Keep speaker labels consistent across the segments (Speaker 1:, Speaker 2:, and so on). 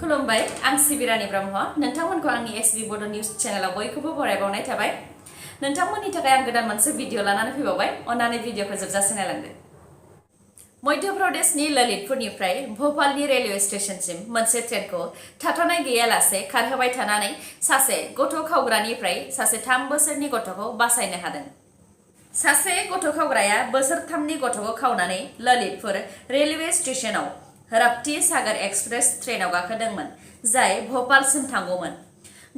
Speaker 1: खुलुमबाय आं सिबिरानि ब्रह्म नोंथांमोनखौ आंनि sbbodonews चेनेलाव बयखौबो बरायबावनाय थाबाय नोंथांमोननि थाखाय आं गोदान मोनसे भिडिअ लानानै फैबावबाय अन्नानै भिडिअखौ जोबजासिम नायलांदो मध्य प्रदेशनि ललितपुरनिफ्राय भोपालनि रेलवे स्टेशनसिम मोनसे ट्रेनखौ थाथ'नाय गैयालासे खारहोबाय थानानै सासे गथ' खावग्रानिफ्राय सासे 3 बोसोरनि गथ'खौ बासायनो हादों सासे गथ' खावग्राया बोसोरथामनि गथ'खौ खावनानै ललितपुर रेलवे स्टेशनाव राप्ती सागर एक्सप्रेस ट्रेनाव गाखोदोंमोन जाय भोपालसिम थांगौमोन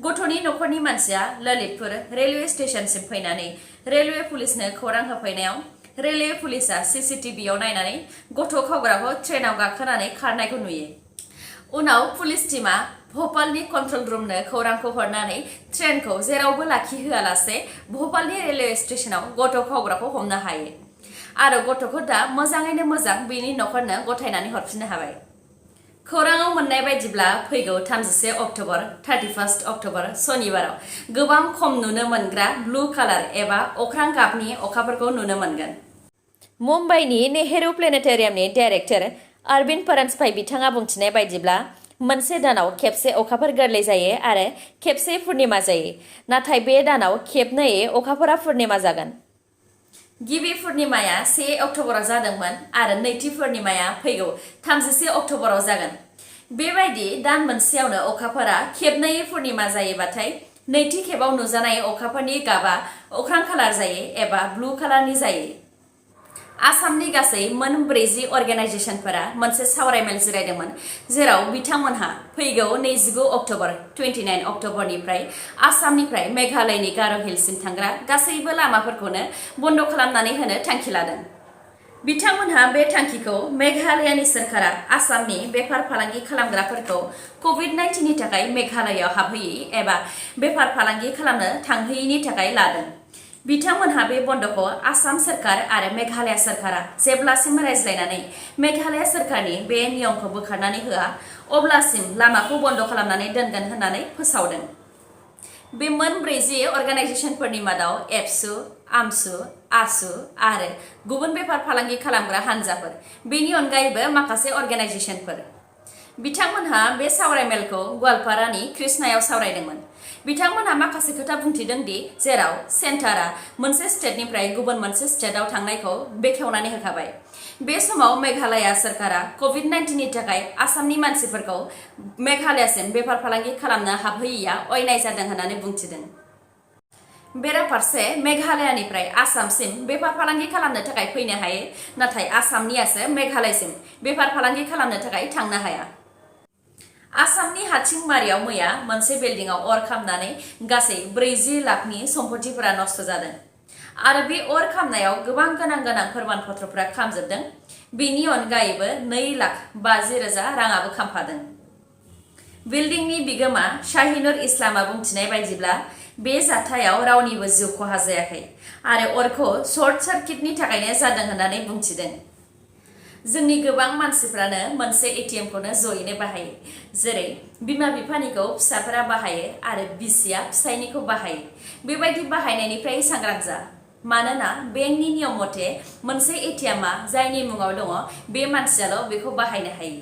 Speaker 1: गथ'नि नखरनि मानसिया ललितपुर रेलवे स्टेशनसिम फैनानै रेलवे पुलिसनो खौरां होफैनायाव रेलवे पुलिसा सीसीटीवीआव नायनानै गथ' खावग्राखौ ट्रेनाव गाखोनानै खारनायखौ नुयो उनाव पुलिस टीमा भोपालनि कन्ट्रोल रूमनो खौरांखौ हरनानै ट्रेनखौ जेरावबो लाखिहोआलासे भोपालनि रेलवे स्टेशनाव गथ' खावग्राखौ हमनो हायो आरो गथ'खौ दा मोजाङैनो मोजां बेनि नखरनो गथायनानै हरफिननो हाबाय खौराङाव मोननाय बायदिब्ला फैगौ 31 अक्ट'बर 31 अक्ट'बर शनिबाराव गोबां खम नुनो मोनग्रा ब्लु कालार एबा अख्रां गाबनि अखाफोरखौ नुनो मोनगोन मुम्बाइनि नेहरू प्लेनेटरियामनि डाइरेक्टर अरविंद परन्सभाई बिथाङा बुंथिनाय बायदिब्ला मोनसे दानाव खेबसे अखाफोर गोरलै जायो आरो खेबसे पूर्णिमा जायो नाथाय बे दानाव खेबनै अखाफोरा पूर्णिमा जागोन गिबि पूर्णिमाया 1 अक्ट'बराव जादोंमोन आरो नैथि पूर्णिमाया फैगौ 31 अक्ट'बराव जागोन बेबायदि दान मोनसेयावनो अखाफोरा खेबनै पूर्णिमा जायोबाथाय नैथि खेबाव नुजानाय अखाफोरनि गाबा अख्रां कालार जायो एबा ब्लु कालारनि जायो आसामनि गासै मोन 40 अर्गेनाइजेशनफोरा मोनसे सावरायमेल जिरायदोंमोन जेराव बिथांमोनहा फैगौ 29 अक्ट'बर 29 अक्ट'बरनिफ्राय आसामनिफ्राय मेघालयनि गार' हिलसिम थांग्रा गासैबो लामाफोरखौनो बन्द खालामनानै होनो थांखि लादों बिथांमोनहा बे थांखिखौ मेघालयनि सरकारा आसामनि बेफार फालांगि खालामग्राफोरखौ कोविड-19 नि थाखाय मेघालयआव हाबहैयै एबा बेफार फालांगि खालामनो थांहैयैनि थाखाय लादों बिथांमोनहा बे बन्द'खौ आसाम सरकार आरो मेघालय सरकारा जेब्लासिम रायज्लायनानै मेघालय सरकारनि बे नियमखौ बोखारनानै होआ अब्लासिम लामाखौ बन्द खालामनानै दोनगोन होननानै फोसावदों बे मोन 40 अर्गेनाइजेशनफोरनि मादाव एफसु आमसु आसु आरो गुबुन बेफार फालांगि खालामग्रा हानजाफोर बेनि अनगायैबो माखासे अर्गेनाइजेशनफोर बिथांमोनहा बे सावरायमेलखौ गवालपारानि कृष्णायाव सावरायदोंमोन बिथांमोनहा माखासे खोथा बुंथिदों दि जेराव सेन्टारा मोनसे स्टेटनिफ्राय गुबुन मोनसे स्टेटआव थांनायखौ बेखेवनानै होखाबाय बे समाव मेघालय सरकारा कोविड-19 नि थाखाय आसामनि मानसिफोरखौ मेघालयसिम बेफार फालांगि खालामनो हाबहैयैया अयनाय जादों होननानै बुंथिदों बेराफारसे मेघालयनिफ्राय आसामसिम बेफार फालांगि खालामनो थाखाय फैनो हायो नाथाय आसामनियासो मेघालयसिम बेफार फालांगि खालामनो थाखाय थांनो हाया आसामनि हाथिंमारियाव मैया मोनसे बिल्डिंआव अर खामनानै गासै 40 लाखनि सम्पथिफोरा नष्ट जादों आरो बे अर खामनायाव गोबां गोनां फोरमानपत्रफोरा खामजोबदों बेनि अनगायैबो 2,50,000 राङाबो खामफादों बिल्डिंनि बिगोमा शाहिनुर इस्लामा बुंथिनाय बायदिब्ला बे जाथायाव रावनिबो जिउ खहा जायाखै आरो अरखौ शर्ट सार्किटनि थाखायनो जादों होननानै बुंथिदों जोंनि गोबां मानसिफ्रानो मोनसे एटीएमखौनो जयैनो बाहायो जेरै बिमा बिफानिखौ फिसाफोरा बाहायो आरो बिसिया फिसायनिखौ बाहायो बेबायदि बाहायनायनिफ्राय सांग्रां जा मानोना बेंकनि नियम मथे मोनसे एटीएमआ जायनि मुङाव दङ बे मानसियाल' बेखौ बाहायनो हायो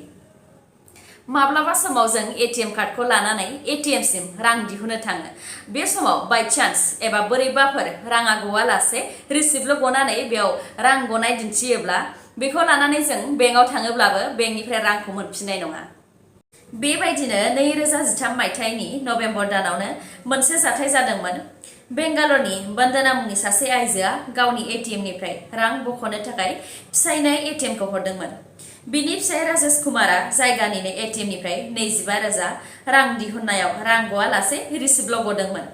Speaker 1: माब्लाबा समाव जों एटीएम कार्डखौ लानानै एटीएमसिम रां दिहुननो थाङो बे समाव बाय चान्स एबा बोरैबाफोर राङा गवालासे रिसिप्टल' गनानै बेयाव रां गनाय दिन्थियोब्ला बेखौ लानानै जों बेंकआव थाङोब्लाबो बेंकनिफ्राय रांखौ मोनफिननाय नङा बेबायदिनो 2013 मायथाइनि नभेम्बर दानावनो मोनसे जाथाय जादोंमोन बेंगालरनि बन्दना मुंनि सासे आइजोआ गावनि एटीएमनिफ्राय रां बख'नो थाखाय फिसायनो एटीएमखौ हरदोंमन बिनि फिसाय राजेश कुमारा जायगानिनो एटीएमनिफ्राय 25,000 रां दिहुननायाव रां गवालासे रिसिप्टल' गदोंमोन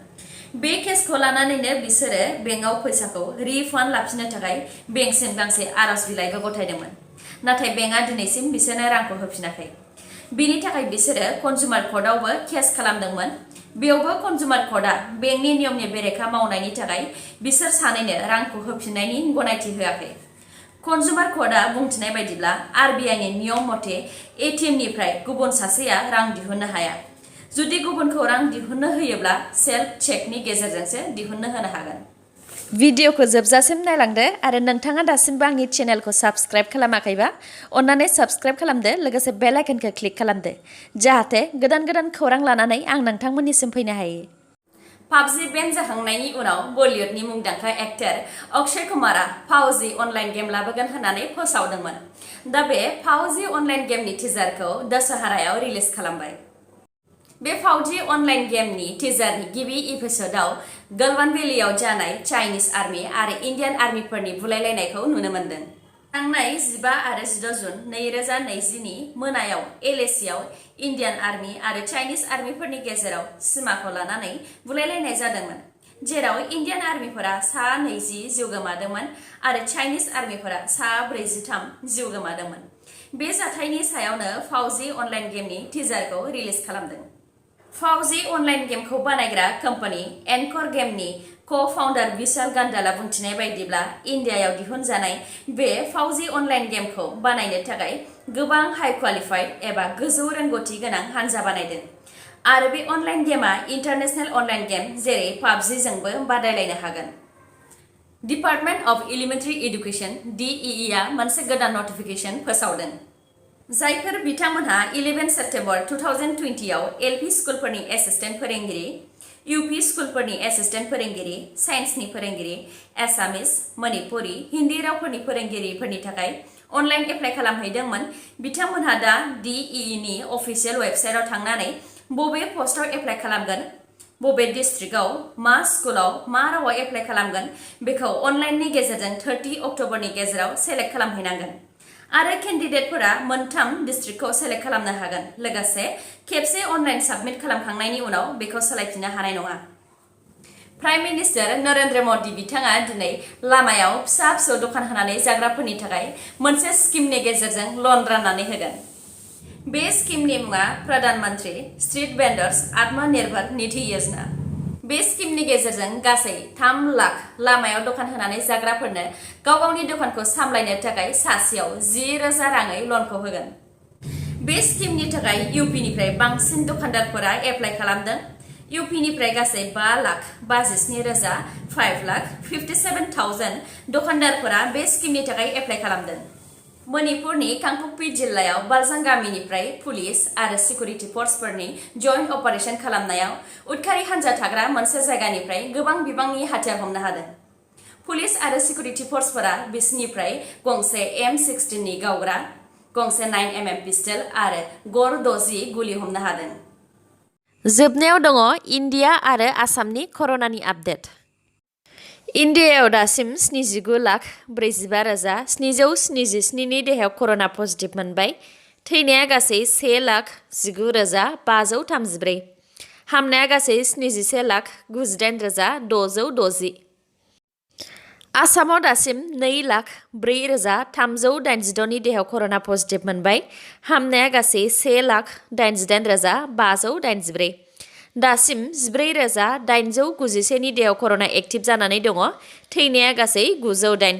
Speaker 1: बे केसखौ लानानैनो बिसोरो बेंकआव फैसाखौ रिफान्ड लाफिननो थाखाय बेंकसिम गांसे आरज बिलाइबो गथायदोंमोन नाथाय बेंकआ दिनैसिम बिसोरनो रांखौ होफिनाखै बिनि थाखाय बिसोरो कन्ज्युमार कर्टआवबो केस खालामदोंमोन बेयावबो कन्ज्युमार कर्टआ बेंकनि नियमनि बेरेखा मावनायनि थाखाय बिसोर सानैनो रांखौ होफिननायनि गनायथि होआखै कन्ज्युमार कर्टआ बुंथिनाय बायदिब्ला आरबिआइनि नियम मथे एटीएमनिफ्राय गुबुन सासेया रां दिहुननो हाया जुदि गुबुनखौ रां दिहुननो होयोब्ला सेल्फ चेकनि गेजेरजोंसो दिहुननो होनो हागोन भिडिअखौ जोबजासिम नायलांदो आरो नोंथाङा दासिमबो आंनि चेनेलखौ साबस्क्राइब खालामाखैबा अन्नानै साबस्क्राइब खालामदो लोगोसे बेल आइकनखौ क्लिक खालामदो जाहाथे गोदान खौरां लानानै आं नोंथांमोननिसिम फैनो हायो। पाबजि बेन जाखांनायनि उनाव बलिउडनि मुंदांखा एक्टर अक्षय कुमारा FAU-G अनलाइन गेम लाबोगोन होननानै फोसावदोंमोन। दा बे FAU-G अनलाइन गेमनि टिजारखौ दशहरायाव रिलिज खालामबाय। बे FAU-G अनलाइन गेमनि टिजारनि गिबि एपिसोडआव गलवान भेलियाव जानाय चाइनिज आर्मी आरो इन्डियान आर्मीफोरनि बुलायलायनायखौ नुनो मोन्दों। थांनाय 15 आरो 16 जुन 2020 नि मोनायाव LACआव इन्डियान आर्मी आरो चाइनिज आर्मीफोरनि गेजेराव सिमाखौ लानानै बुलायलायनाय जादोंमोन, जेराव इन्डियान आर्मीफोरा सा 20 जिउ गोमादोंमोन आरो चाइनिज आर्मीफोरा सा 43 जिउ गोमादोंमोन। बे जाथायनि सायावनो FAU-G अनलाइन गेमनि टिजारखौ रिलिज खालामदों। FAU-G अनलाइन गेमखौ बानायग्रा कम्पानि एनकर गेमनि को-फाउन्डार विशाल गान्डाला बुंथिनाय बायदिब्ला इन्डियायाव दिहुनजानाय बे FAU-G अनलाइन गेमखौ बानायनो थाखाय गोबां हाई क्वालिफाइड एबा गोजौ रोंगौथि गोनां हानजा बानायदों आरो बे अनलाइन गेमा इन्टारनेशनेल अनलाइन गेम जेरै PUBG जोंबो बादायलायनो हागोन। Department of elementary education DEE आ मोनसे गोदान नटिफिकेसन फोसावदों, जायफोर बिथांमोनहा 11 सेप्तेम्बर 2020 आव LP स्कुलफोरनि एसिस्टेन्ट फोरोंगिरि, UP स्कुलफोरनि एसिस्टेन्ट फोरोंगिरि, साइन्सनि फोरोंगिरि, एसामिस, मणिपुरि, हिन्दी रावफोरनि फोरोंगिरिफोरनि थाखाय अनलाइन एप्लाइ खालामहैदोंमोन। बिथांमोनहा दा DEE नि अफिसियेल वेबसाइटआव थांनानै बबे पस्टआव एप्लाइ खालामगोन, बबे डिस्ट्रिक्टआव, मा स्कुलाव, मा रावाव एप्लाइ खालामगोन बेखौ अनलाइननि गेजेरजों 30 अक्ट'बरनि गेजेराव सेलेक्ट खालामहैनांगोन आरो केन्डिडेटफोरा मोनथाम डिस्ट्रिक्टखौ सेलेक्ट खालामनो हागोन, लोगोसे खेबसे अनलाइन साबमिट खालामखांनायनि उनाव बेखौ सोलायफिननो हानाय नङा। प्राइम मिनिस्टार नरेन्द्र मदि बिथाङा दिनै लामायाव फिसा दखान होनानै जाग्राफोरनि थाखाय मोनसे स्किमनि गेजेरजों लन राननानै होगोन। बे स्किमनि मुङा प्रधान मन्त्रि स्ट्रीट वेंडर्स आत्मनिर्भर निधि योजना। बे स्किमनि गेजेरजों गासै 3 लाख लामायाव दखान होनानै जाग्राफोरनो गाव गावनि दखानखौ सामलायनो थाखाय सासेयाव 10,000 राङै लनखौ होगोन। बे स्किमनि थाखाय UPनिफ्राय बांसिन दखानदारफोरा एप्लाइ खालामदों। UPनिफ्राय गासै 5,67,557,000 दखानदारफोरा बे स्किमनि थाखाय एप्लाइ खालामदों। मणिपुरनि कांगपि जिल्लायाव बालजां गामिनिफ्राय पुलिस आरो सिकिउरिटि फर्सफोरनि जइन्ट अपारेशन खालामनायाव उदखारि हानजा थाग्रा मोनसे जायगानिफ्राय गोबां बिबांनि हाथियार हमनो हादों। पुलिस आरो सिकिउरिटि फर्सफोरा बिसोरनिफ्राय गंसे M16 नि गावग्रा, गंसे 9mm पिस्टल आरो गर 60 गुलि हमनो हादों। जोबनायाव दङ इन्डिया आरो आसामनि कर'नानि आपडेट। इन्डियायाव दासिम 79,45,777 नि देहायाव कर'ना पजिटिभ मोनबाय। थैनाया गासै 1,19,534। हामनाया गासै 71,98,660। आसामाव दासिम 2,04,386 नि देहायाव कर'ना पजिटिभ मोनबाय। हामनाया गासै 1,68,584। दासिम 14,891 नि देहायाव कर'ना एक्टिभ जानानै दङ। थैनाया गासै 908।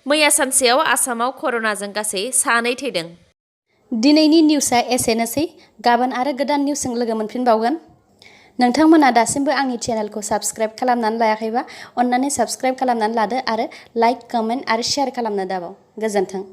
Speaker 1: मैया सानसेयाव आसामाव कर'नाजों गासै 2 थैदों। दिनैनि निउसआ एसेनोसै। गाबोन आरो गोदान निउसजों लोगो मोनफिनबावगोन। नोंथांमोना दासिमबो आंनि चेनेलखौ साबस्क्राइब खालामनानै लायाखैबा अन्नानै साबस्क्राइब खालामनानै लादो आरो लाइक, कमेन्ट आरो शेयार खालामनो दाबाव। गोजोन्थों।